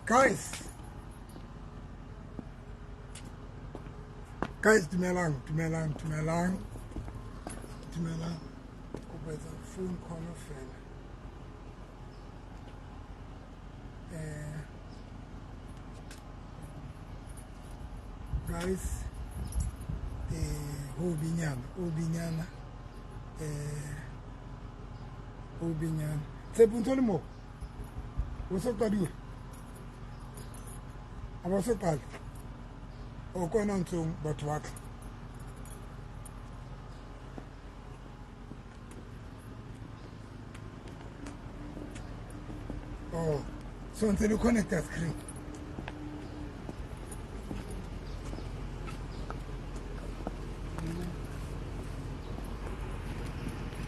Guys, guys, dumelang, dumelang, dumelang, dumelang. Kopa etsa phone call fela. Guys, ho binyana, ho binyana, ho binyana. Tshepo ntse le mo? O so qadile? A ba so qale? O kona ntsong batho ba tla. Oh, so ntse le connecta screen.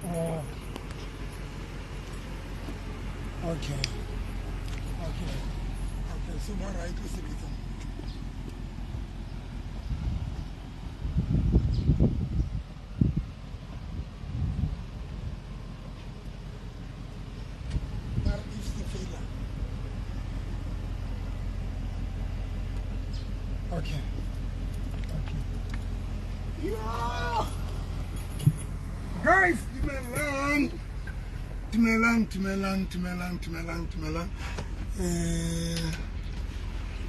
Oh. Okay. Okay. Okay, so ba right o sebetsa. Mara if se faila. Okay. Okay. Yeah. Guys, dumelang. Dumelang, dumelang, dumelang, dumelang, dumelang.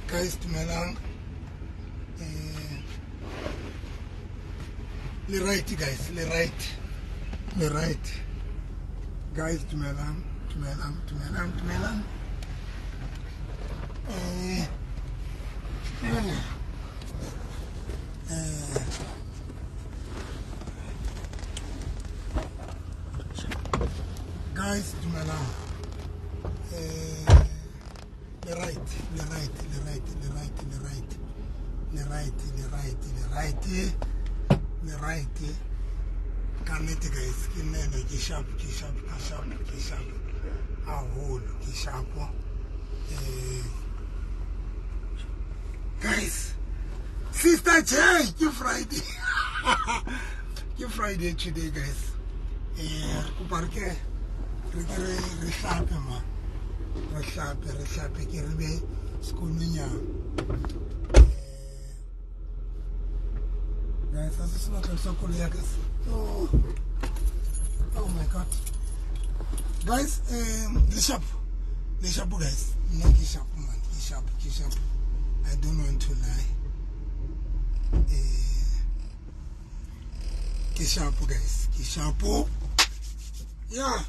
Guys, dumelang. Le right, guys, le right. Le right. Guys, dumelang, dumelang, dumelang, dumelang. Guys, dumelang. Le right, le right, le right, le right, le right. Le right, le right, le right. Le right. Ka nnete guys, ke nna ena, ke sharp, ke sharp, ke sharp, ke sharp. Haholo, ke sharp. Guys, Sister J, ke Friday. Ke Friday today, guys. Kopa re ke re ke re re hlape ma. Re hlape, re hlape ke re be sekolonyana. Guys, a se selotlolo sa koloi ya ka se. Oh. Oh my God. Guys, le sharp. Le sharp, guys. Nna ke sharp, man. Ke sharp, ke sharp. I don't want to lie. Ke sharp, guys. Ke sharp. Yeah.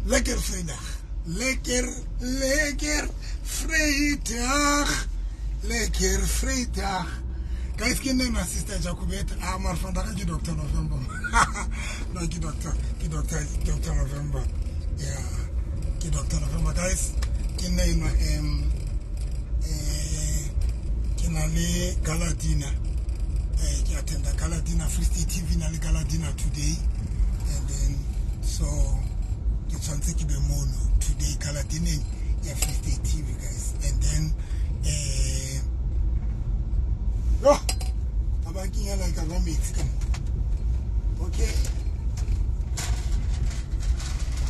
Lekker vrydag. Lekker, lekker vrydag. Lekker vrydag. Guys, ke nna Sister Jacobet. Ah, maar vandag ke Dr. November. No, ke Dr. Ke Dr. Dr. November. Yeah. Ke Dr. November, guys. Ke nna enwa ke na le gala dinner. Ke attenda gala dinner, Free State TV na le gala dinner today. And then so ke tshwanetse ke be mono today gala dinner ya Free State TV, guys. And then yo, ba ba kenya like ba metsi ka mo. Okay.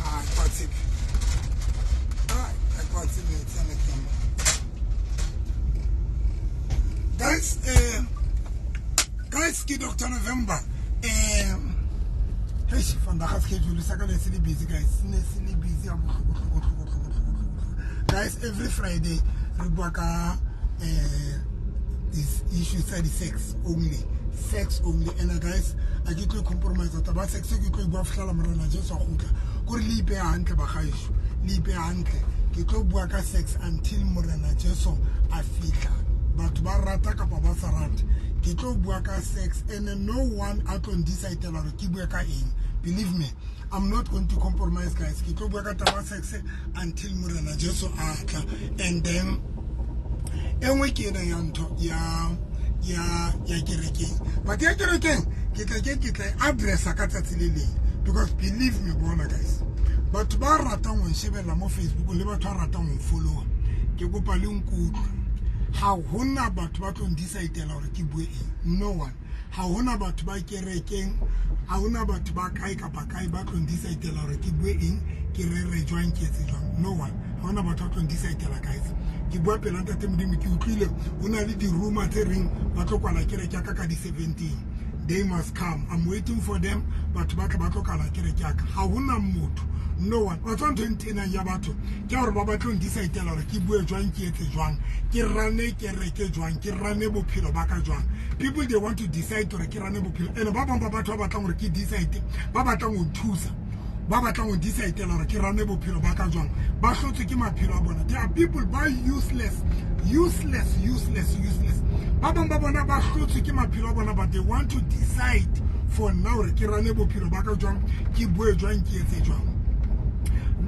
Ah, kwatse. Ah, kwatse metsi ana ke mo. Guys, guys, ke Dr. November. Hey, vandag schedule sa ka ne se le busy, guys. Ne se le busy a botlhoko, botlhoko, botlhoko, botlhoko, botlhoko. Guys, every Friday re bua ka these issues tsa di sex only. Sex only. And guys, a ke tlo compromise taba sex ke tlo bua fihlela morena Jesu a gutla. Kore le ipeya hantle ba gaisho. Le ipeya hantle. Ke tlo bua ka sex until morena Jesu a fihla. Batho ba rata kapa ba sa rate. Ke tlo bua ka sex and no one a tlo decide hore ke bue ka eng. Believe me, I'm not going to compromise, guys. Ke tlo bua ka taba sex until morena Jesu a tla. And then e nngwe ke ena ya ntho ya ya ya kerekeng. But ya kerekeng ke tla ke tla addressa ka tsatsi le leng, because believe me bona guys, batho ba ratang ho nshebella mo Facebook le batho ba ratang ho follow, ke kopa le nkutlwe. Ha hona batho ba tlo decide hore ke bue eng. No one. Ga gona batho ba kerekeng, ga gona batho ba kae kapa kae ba tlong decidela gore ke bue eng, ke rere jwang, ke etse jwang. No one, ga gona batho ba tlong decidela, guys. Ke bua pela Ntate Modimo. Ke utlwile go na le di-rumor tse reng ba tlo kwala kereke ya ka ka di-17. They must come. I'm waiting for them. Batho ba tla ba tlo kala kereke ya ka. Ga gona motho, no one. Wa tswa ntho e ntenang ya batho ke gore ba batlong decidela gore ke bue jwang, ke etse jwang, ke rane kereke jwang, ke rane bophelo ba ka jwang. People, they want to decide gore ke rane bophelo. And ba bangwe ba batho ba batlang gore ke decide, ba batlang go nthusa, ba batlang go decidela gore ke rane bophelo ba ka jwang, ba hlotswe ke maphelo a bona. There are people ba useless, useless, useless, useless. Ba bangwe ba bona ba hlotswe ke maphelo a bona, but they want to decide for now gore ke rane bophelo ba ka jwang, ke bue jwang, ke etse jwang.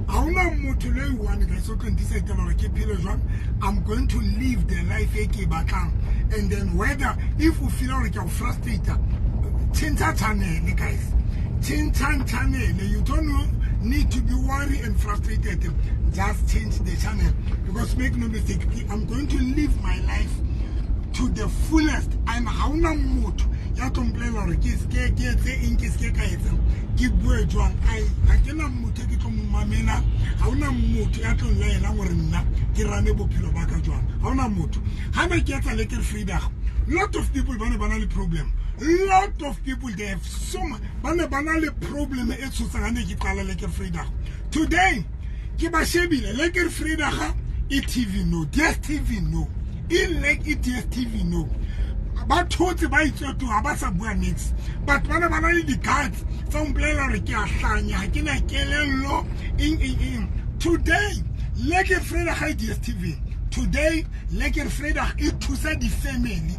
Ga ona motho le one, guys, o tlo decidela gore ke phele jwang. I'm going to live the life e ke e batlang, and then whether if o feel gore ke a o frustrata, change channel, guys. Change channel. You don't need to be worried and frustrated. Just change the channel, because make no mistake, I'm going to live my life to the fullest, and ga ona motho ya tlo mpolelela gore ke seke ke etse eng, ke seke ka etseng, ke bue jwang. Ai, ga ke na motho e ke tlo mo mamela. Ga ona motho ya tlo nlaelang gore nna ke rane bophelo ba ka jwang. Ga ona motho. Ga ne ke etsa Lekker Vrydag, lot of people ba ne ba na le problem. Lot of people, they have so much, ba ne ba na le problem e tshosang ga ne ke qala Lekker Vrydag. Today ke ba shebile, Lekker Vrydag e TV, no DStv, no e lek e DStv, no ba thotse, ba itswetoga, ba sa bua nix. Batho ba ne ba na le di-guts tsa mpolelela gore ke a hlanya, ga ke na kelello, eng eng eng. Today Lekker Vrydag ga e DStv. Today Lekker Vrydag e thusa di-family.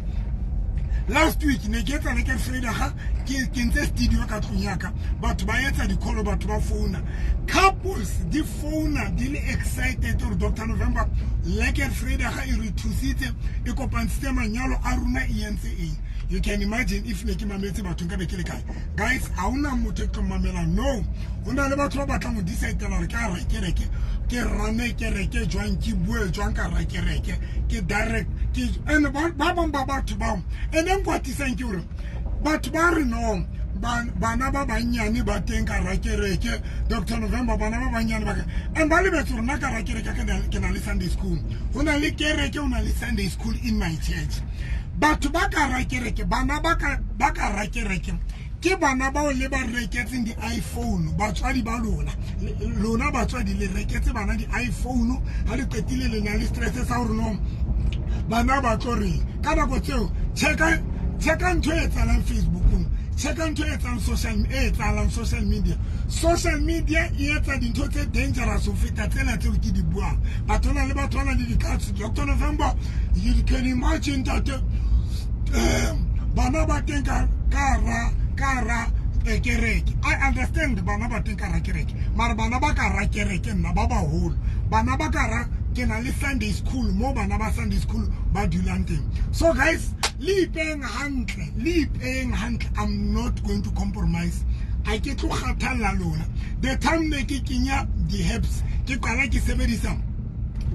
Last week ne ke etsa Lekker Vrydag, ke ntse studio ka tlong yaka, batho ba etsa di-call, batho ba founa, couples di founa di le excited gore Dr November, Lekker Vrydag e re thusitse, e kopantshitse manyalo a rona, e entse eng. You can imagine, if ne ke mametse batho, nka be ke le kae, guys? Ha ona motho e ke tlo mamela. No, ho na le batho ba batlang go decidela gore ke a ra kereke, ke rane kereke jwang, ke bue jwang ka ra kereke, ke direct ke. And ba bang ba batho bao ene nkwatisang ke gore batho ba re no bana ba bannyane ba teng ka ra kereke, Dr November, bana ba bannyane ba ka. And ba lebetse gore nna ka ra kereke ke na le Sunday school. Go na le kereke, go na le Sunday school in my church. Batho ba ka ra kereke, bana ba ka ra kereke ke bana bao le ba reketseng di-iPhone. Batswadi ba lona, lona batswadi le reketse bana di-iPhone. Ga le qetile, le na le stress sa gore no bana ba tlo reng ka nako tseo. Checka ntho e etsahalang Facebookong, checka ntho e etsang social, e etsahalang social media. Social media e etsa dintho tse dangerous ho feta tsena tseo ke di buang. Batho na le batho ba na le di-cards. Dr November, you can imagine that bana ba teng ka ra kereke. I understand bana ba teng ka ra kereke, mara bana ba ka ra kereke nna ba baholo, bana ba ka ra, ke na le Sunday school mo bana ba Sunday school ba dulang teng. So guys, le ipeng hantle, le ipeng hantle. I'm not going to compromise. A ke tlo kgathalla lona. The time ne ke kenya di-herbs, ke qala ke sebedisa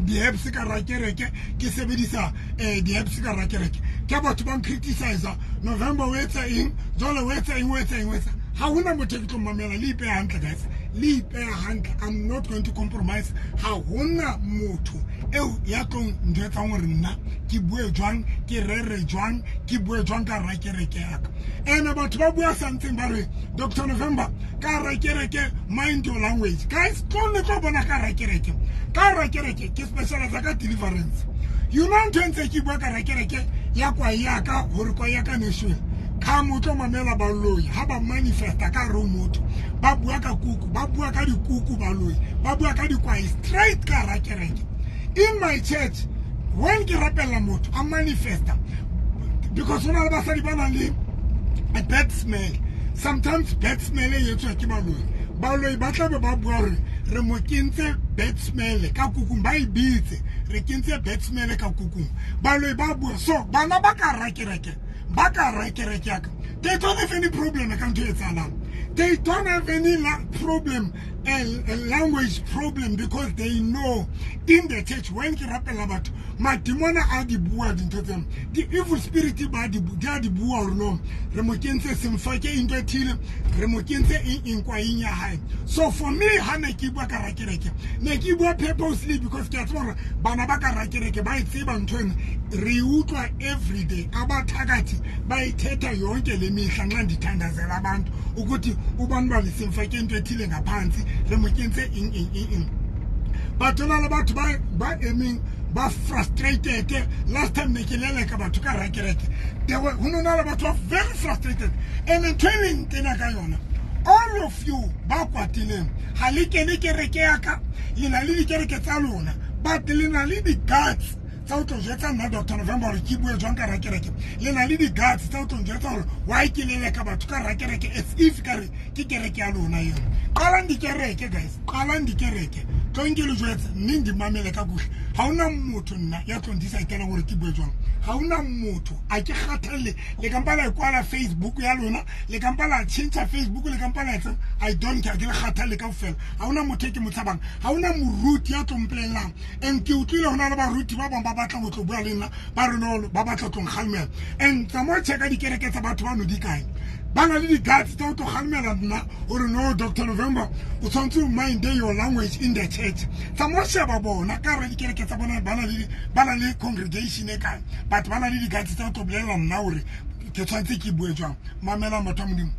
di-herbs ka ra kereke, ke sebedisa di-herbs ka ra kereke, ke batho ba criticize, "November, o etsa eng jwale? O etsa eng? O etsa eng? O etsa?" Ha hona motho e ke tlo mamela. Le ipeha hantle, guys, le ipeha hantle. I'm not going to compromise. Ha hona motho eo ya tlong njwetsang gore nna ke bue jwang, ke rere jwang, ke bue jwang ka ra kereke yaka. Ene batho ba bua santseng ba re, "Dr November, ka ra kereke, mind your language." Guys, tlo ne tlo bona ka ra kereke. Ka ra kereke ke specialize ka deliverance. You know ntho e ntse ke bua ka ra kereke ya kwae yaka gore kwae yaka nation come, o tlo mamela baloi ha ba manifesta ka re motho ba bua ka kuku, ba bua ka dikuku, baloi ba bua ka dikwae straight ka ra kereke. In my church, when ke rapella motho a manifesta, because ho na le basadi ba nang le a bad smell. Sometimes bad smell e etswa ke baloi. Baloi ba tlabe ba bua gore re mo kentse bad smell ka kukung, ba e bitse re kentse bad smell ka kukung. Baloi ba bua. So bana ba ka ra kereke, ba ka ra kereke yaka, they don't have any problem ka ntho e etsahalang. They don't have any problem. a language problem because they know in the church when ke rapela batho, madimona a di bua dintho tseno, di-evil spirit ba di a di bua gore no, re mo kentse semfake into e thile, re mo kentse eng eng kwaeng ya hae. So for me, ha ne ke bua ka rakereke, ne ke bua purposely because ke a tseba gore bana ba ka rakereke ba e tseba ntho eno, re utlwa everyday. Abathakathi bayithetha yonke le mihla nxa ndithandazela abantu ukuthi ubani bani simfake into ethile ngaphansi, re mo kentse eng eng eng eng. Batho na le batho ba emeng ba frustrated. Last time ne ke leleka batho ka rakereke, there were ho na le batho ba very frustrated, and ntho e leng tena ka yona, all of you ba kwatileng, ga le kene kereke ya ka, le na le dikereke tsa lona, but le na le di-guts tsa o tlo jwetsa nna Dr November gore ke bue jwang ka rakereke. Le na le di-guts tsa o tlo njwetsa gore why ke leleka batho ka rakereke, as if ka re ke kereke ya lona eo. Qalang dikereke, guys, qalang dikereke. Tlong ke le jwetse, mme ndi mamele ka kuhle. Ga ona motho nna ya tlo ndisa-itelang gore ke bue jwang. Ga ona motho, a ke kgathalle. Le kampa la kwala Facebook ya lona, le kampa la tšhentšha Facebook, le kampa la etseng, I don't care, ke le kgathalle ka fela. Ga ona motho e ke mo tshabang, ga ona moruti ya tlo mpolelelang. And ke utlwile go na le baruti ba bangwe ba batla go tlo bua le nna, ba re no, ba batla tlo nkgalemela. And tsamao checka dikereke tsa batho bano di kae, ba na le di-guts tsa go tlo kgalemela nna gore no, Dr November, o tshwanetse o mind your language in the church. Tsamao sheba bona ka re dikereke tsa bona ba na le congregation e kae, but ba na le di-guts tsa go tlo bolelela nna gore ke tshwanetse ke bue jwang. Mamela, motho wa Modimo,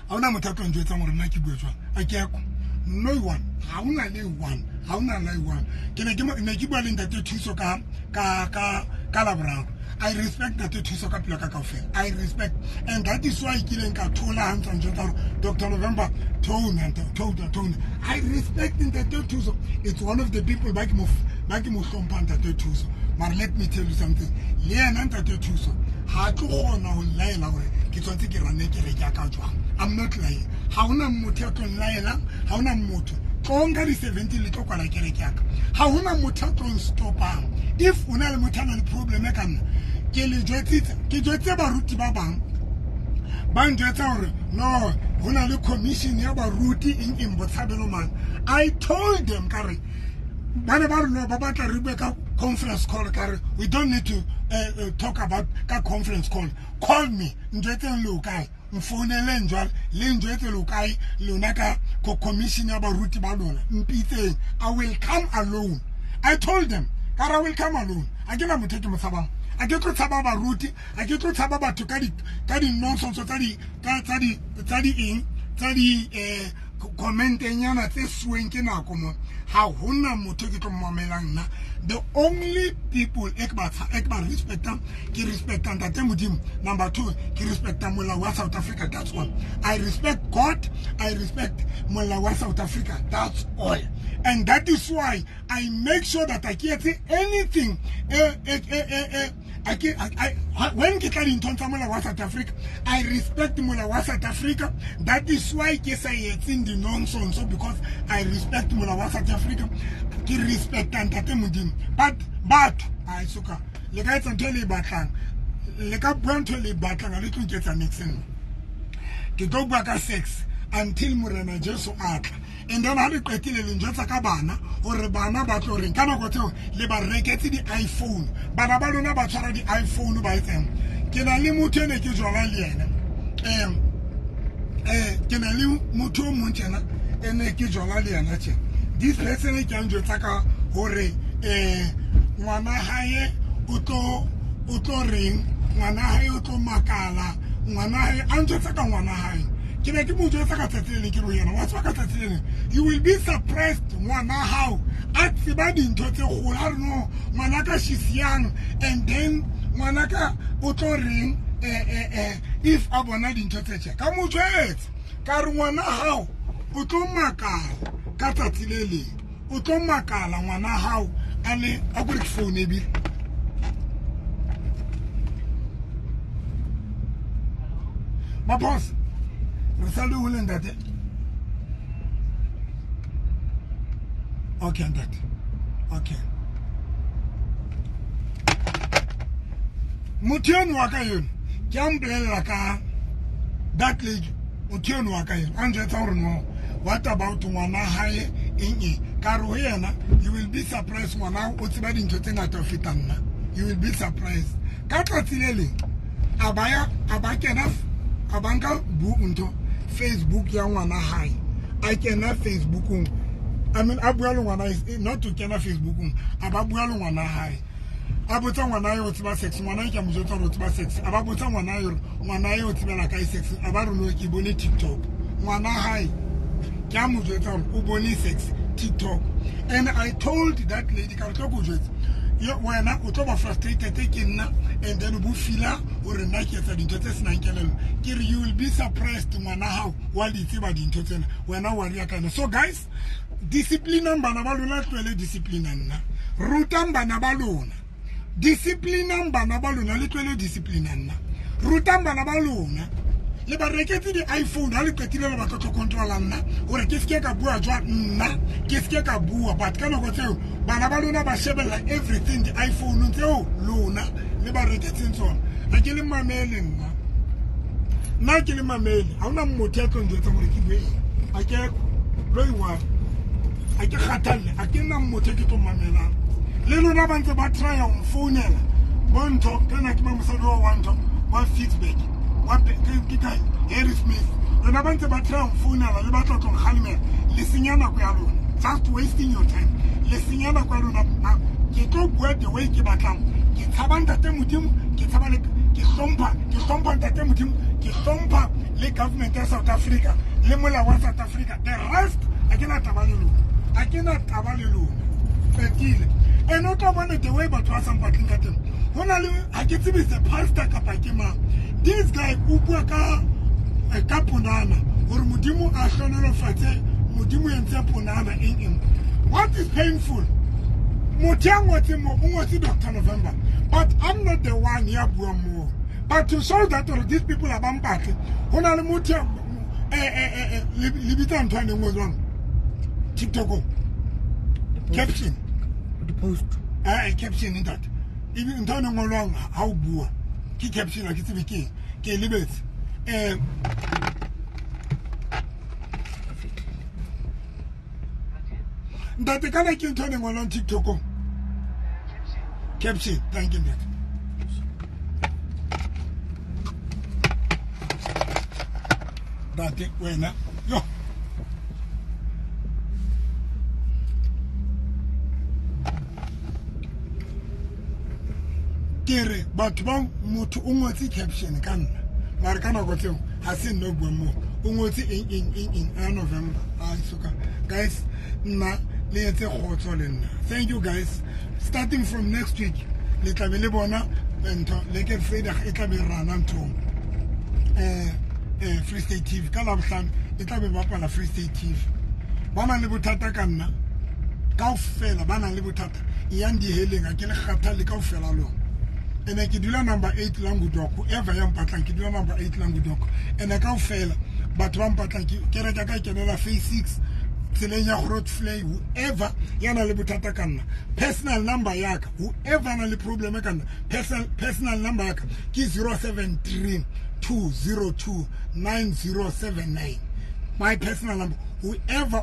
ga ona motho a tlo njwetsang gore nna ke bue jwang. A ke eko no one, ga ona le one, ga ona le one. Ke ne ke bua le ntate Thuso ka Laboraro. I respect ntate Thuso ka pelo ka kaofela, I respect, and that is why kileng ka thola ha ntse njwetsa gore Dr November, tone tone tone. I respect ntate Thuso. It's one of the people ba ke mo hlomphang, ntate Thuso. Mara let me tell you something, le yena ntate Thuso ha tlo kgona ho nlaela gore ke tshwanetse ke rane kereke ya ka jwang. I'm not lying. Ga ona motho ya tlo nlaelang, ga ona motho. Tlong ka di-17 le tlo kwala kereke ya ka. Ga ona motho ya tlo nstopang. If o na le motho a na le probleme ka nna, ke le jwetsitse, ke jwetse baruti ba bang ba njwetsa gore no, go na le commission ya baruti eng eng Botshabelo man. I told them, ka re ba ne ba re no, ba batla re bue ka conference call. Ka re we don't need to talk about ka conference call. Call me, njwetseng le o kae, mfouneleng jwale le njwetse lo kae lona ka commission ya baruti ba lona. Mpitseng, I will come alone. I told them, ka re I will come alone. A ke na motho e ke mo tshabang, a ke tlo tshaba baruti, a ke tlo tshaba batho ka di-nonsense tsa di eng, tsa di commenteng-nyana tse suweng ke nako mo. Ga hona motho ke tlo mmamelang nna. The only people e ke ba respectang, ke respecta ntate Modimo. Number two, ke respecta molao wa South Africa. That's all. I respect God, I respect molao wa South Africa, that's all. And that is why I make sure that I ke etse anything e when ke tla dinthong tsa molao wa South Africa, I respect molao wa South Africa. That is why ke sa etseng di-nonsense, because I respect molao wa South Africa, ke respecta ntate Modimo. But batho a soka, le ka etsa ntho e le e batlang, le ka bua ntho e le e batlang, a le tlo nketsa niks. Nna ke tlo bua ka sex until Morena Jesu a tla. And then ha le qetile le njwetsa ka bana gore bana ba tlo reng ka nako tseo le ba reketse di-iPhone, bana ba lona ba tshwara di-iPhone ba etseng. Ke na le motho e ne ke jwala le yena, ke na le motho o mong tjena e ne ke jwala le yena tjena. This person e ke a njwetsa ka hore ngwana hae o tlo reng, ngwana hae o tlo makala, ngwana hae a njwetsa ka ngwana hae. Ke ne ke mo jwetsa ka tsatsi le leng, ke re ho yena, wa tseba, ka tsatsi le leng you will be surprised, ngwana hao a tseba dintho tse kgolo. A re no, ngwana ka, she's young, and then ngwana ka o tlo reng if a bona dintho tse tje. Ka mo jwetsa ka re ngwana hao o tlo makala ka tsatsi le leng, o tlo makala ngwana hao a le a kore ke phone ebile. Maphosa re sa le hole, ntate. Okay, ntate. Okay, motho eno wa ka eno ke a mpolelela ka that lady. Motho eno wa ka eno a njwetsa gore no, What about ngwana hae, eng eng? Ka re ho yena, you will be surprised, ngwana o tseba dintho tse ngata ho feta nna. You will be surprised. Ka tsatsi le leng a ba ya, a ba kena, a ba nka ntho Facebook ya ngwana hae, a kena Facebookong. I mean, a bua le ngwana, not to kena Facebookong, a ba bua le ngwana hae, a botsa ngwana yo o tseba sex. Ngwana ke a mo jwetsa gore o tseba sex. A ba botsa ngwana yo, ngwana yo o tsebela kae sex? A ba re, no, ke bone TikTok. Ngwana hae ke a mo jwetsa gore o bone sex TikTok. And I told that lady, ka re, tlo ko jwetsa, wena o tlo ba frustrated ke nna, and then o bo feela gore nna ke etsa dintho tse senang kelello. Ke re, you will be surprised, ngwana hao wa di tseba dintho tsena, wena wa ria ka ena. So guys, disciplinang bana ba lona, tlohele discipline nna. Rutang bana ba lona, disciplinang bana ba lona, le tlohele discipline nna. Rutang bana ba lona, le ba reketse di-iPhone, ha le qetile le batla tlo controla nna gore ke seke ka bua jwa nna, ke seke ka bua. But ka nako tseo bana ba lona ba shebella everything di-iPhone tseo lona le ba reketseng tsona. A ke le mamele nna, nna ke le mamele. Ha hona motho ya tlo njwetsa gore ke bue eng. A ke lo i-one, a ke kgathalle, a ke nna motho e ke tlo mamelang. Le lona ba ntse ba trya ho mfounela bo ntho kana ke ba mosadi wa ntho wa Fitzburg wa ke kae, Harry Smith. Lona ba ntse ba trya ho mfounela, le batla tlo nkgalemela, le senya nako ya lona, just wasting your time, le senya nako ya lona. Ke tlo bua the way ke batlang. Ke tshaba ntate Modimo, ke tshaba le ke hlompha ntate Modimo, ke hlompha le government ya South Africa le molao wa South Africa. The rest a ke na taba le lona, a ke na taba le lona, qetile. And o tlo bona the way batho ba sa mpatleng ka teng. Ho na le, ha ke tsebe se pastor kapa ke mang, this guy o bua ka ponana gore Modimo a hlonolofatse, Modimo entse ponana, eng eng. What is painful, motho ya ngotseng mo o ngotse Dr November, but I'm not the one ya buang moo. But to show that or these people are bampatle, ho na le motho le bitsa ntho a neng o jwang TikTok, caption. Di-post. Caption, ntate, ebe ntho e ngolwang ha o bua ke caption. Ha ke tsebe ke eng, ke e lebetse. Ntate, kana ke ntho e ngolwang TikTokong, caption. Thank you, ntate. Ntate wena yo, ke re batho ba motho o ngotse caption ka nna, mare ka nako tseo ga se nna o buang moo. O ngotse eng eng eng eng a November a soka. Guys, nna le etse kgotso le nna. Thank you, guys. Starting from next week le tlabe le bona ntho le ke Vrydag e tlabe rana nthong Free State TV ka Labohlano, e tlabe bapala Free State TV. Ba nang le bothata ka nna kaofela, ba nang le bothata, e yang diheleng, a ke le kgathalle kaofela lona. Ene ke dula number 8 Langudok. Whoever ya mpatlang, ke dula number 8 Langudok. Ene kaofela batho ba mpatlang, ke reka ka kenela phase 6 tseleng ya Grootvlei. Whoever ya nang le bothata ka nna, personal number yaka, whoever ya nang le problem ka nna, personal number yaka ke 073 202 9079, my personal number. Whoever,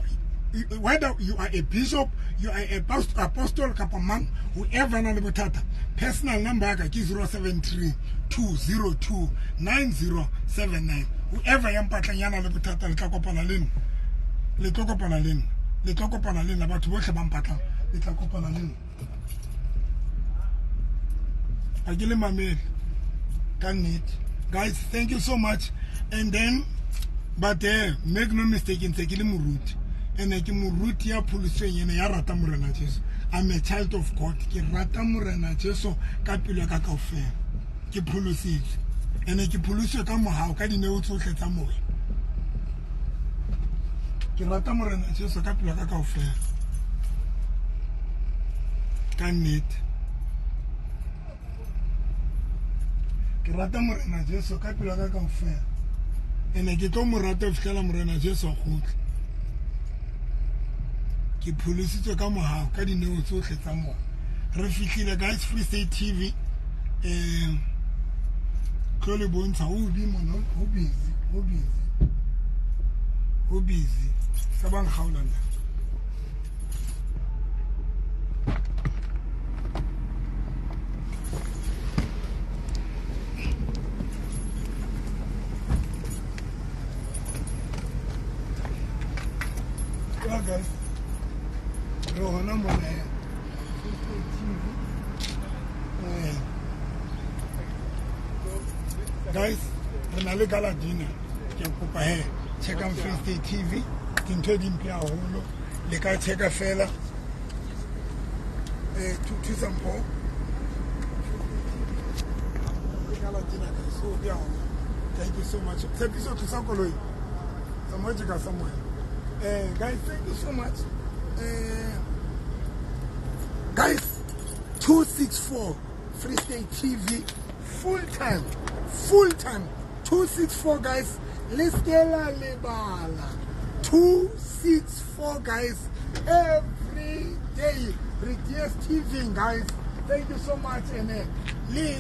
whether you are a bishop, you are a apostle kapa mang, whoever na le bothata, personal number yaka ke 073 202 9079. Whoever ya mpatlang, ya na le bothata, le tla kopana le nna, le tlo kopana le nna, le tlo kopana le nna. Batho botlhe ba mpatlang, le tla kopana le nna. A ke le mamele ka nnete. Guys, thank you so much. And then, but make no mistake, ntse ke le moruti, ene ke moruti ya pholosong, ene ya rata Morena Jesu. I'm a child of God. Ke rata Morena Jesu ka pelo ya ka kaofela. Ke pholositswe, ene ke pholositswe ka mohao, ka dineo tsotlhe tsa moya. Ke rata Morena Jesu ka pelo ya ka kaofela, ka nnete. Ke rata Morena Jesu ka pelo ya ka kaofela, ene ke tlo mo rata ho fihlela Morena Jesu a kgutla. Ke pholositswe ka mohao, ka dineo tsotlhe tsa moya. Re fihlile, guys. Free State TV tlo le bontsha. Ho bi mona, ho busy, ho busy, Ho busy. Ka bang gaola nna. Well, guys, re hona mona TV. Guys, re na le gala dinner. Ke kopa he checkang Free State TV. Dintho di mpe haholo. Le ka checka fela. Thusa mpho. Gala dinner guys. So yeah. Thank you so much. Tshepiso thusa koloi. Tsamaya ka somewhere. Guys, thank you so much. Guys, 264 Free State TV, full time, full time. 264 guys, le se la lebala. 264 guys, every day. Re DSTV guys. Thank you so much and le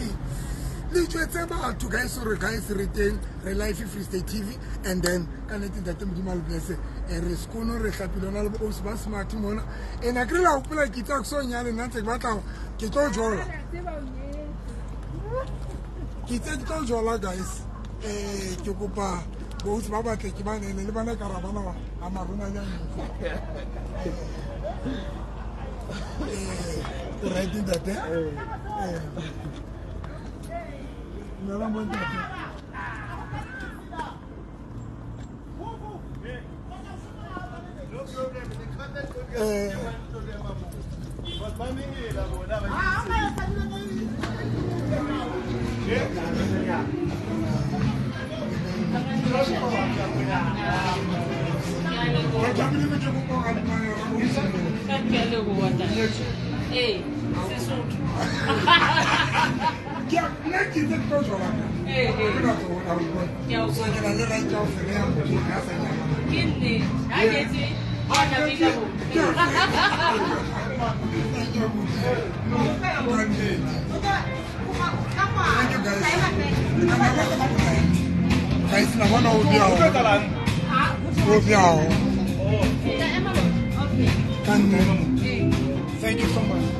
le jwetse batho guys hore guys re teng re live Free State TV and then ka nnete ntate Modimo a le bless re sekono re hlapile ona le bo ba smart mona and a kry la hopola ke itse ke so nyale nna ntse ke batla ke tlo jola ke itse ke tlo jola guys ke kopa bosi ba batle ke banene le bana ka ra bana ba marona nyane right ntate Nala mo ntate. Thank you guys. Guys, la bona o bia. O bia. Thank you so much.